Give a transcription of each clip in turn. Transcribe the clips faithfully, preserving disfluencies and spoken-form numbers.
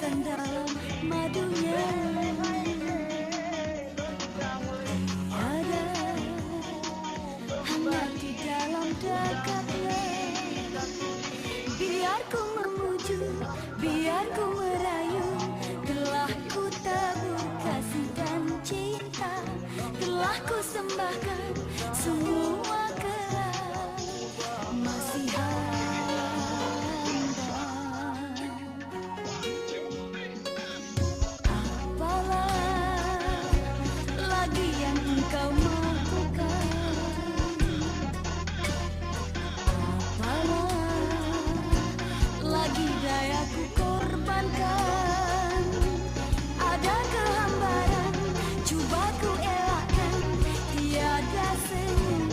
Dalam madunya tiada, hangat di dalam dekatnya. Biar ku memuju, biar ku merayu, telah ku tabur kasih dan cinta, telah ku sembahkan semua ke masih hamba. Apalah lagi yang engkau mampukan? Apalah lagi daya ku korbankan? Ada kehambaran, cuba ku elakkan, tiada senyum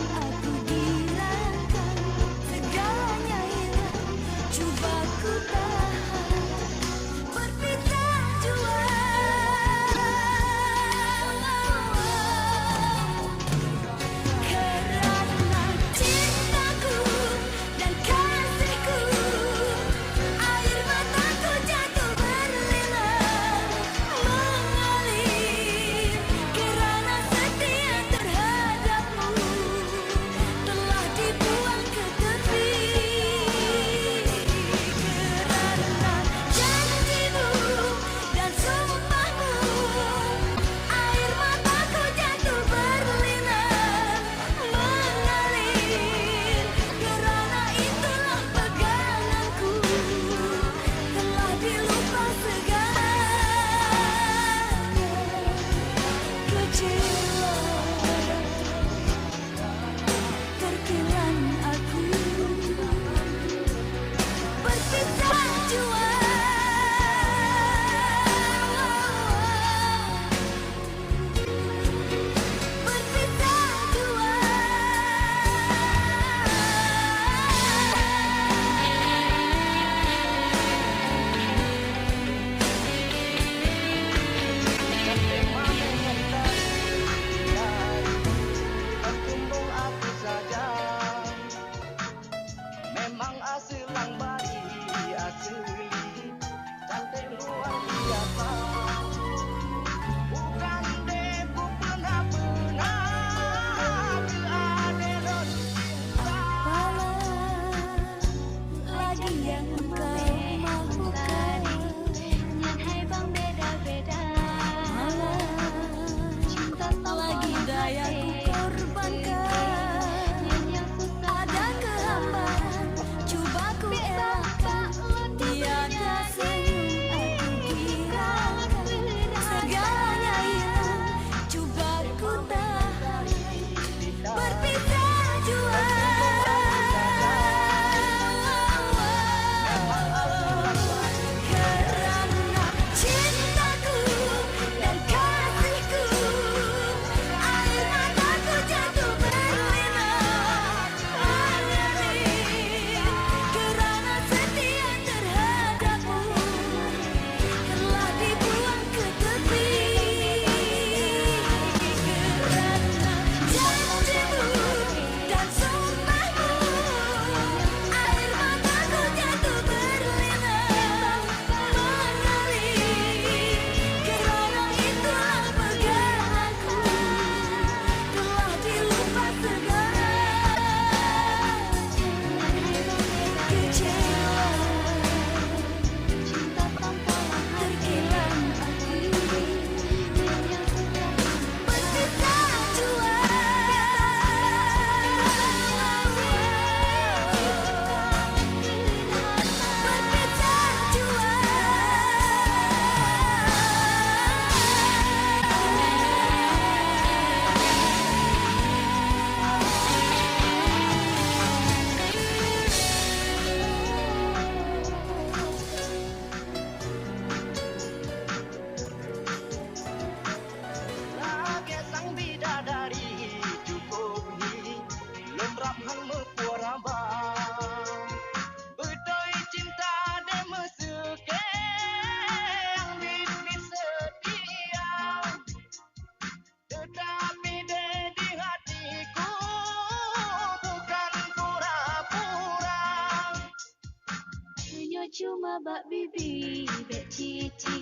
Bak bibi bèk cici,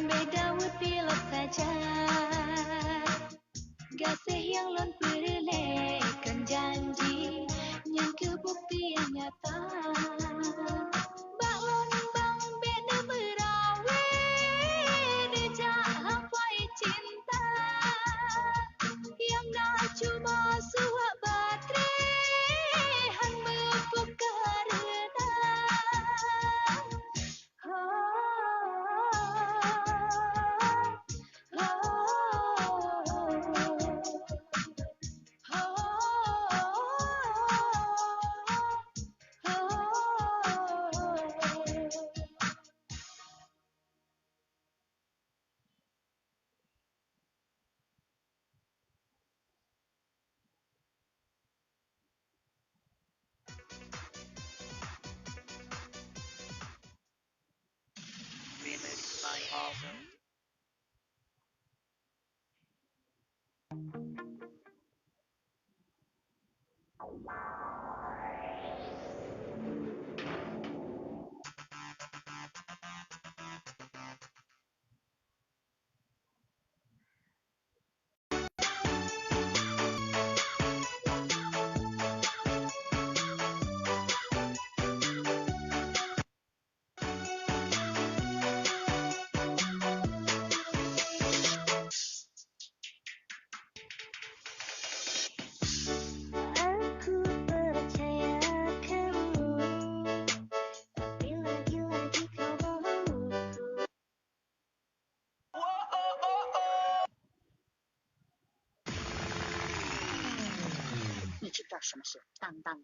bèk daweuet piloh saja. Gaséh nyang lôn peureulèe kon janji, nyan keuh bukti nyang nyata. Bak lôn bang bèk neumeurawée, neujak hafai cinta. Nyang na cuma suwak batré, han meupeukareuna. Remix by Arthur. Aku percaya kamu, tapi lagi-lagi kau bohongiku. Ini cinta sama si Tang Tang.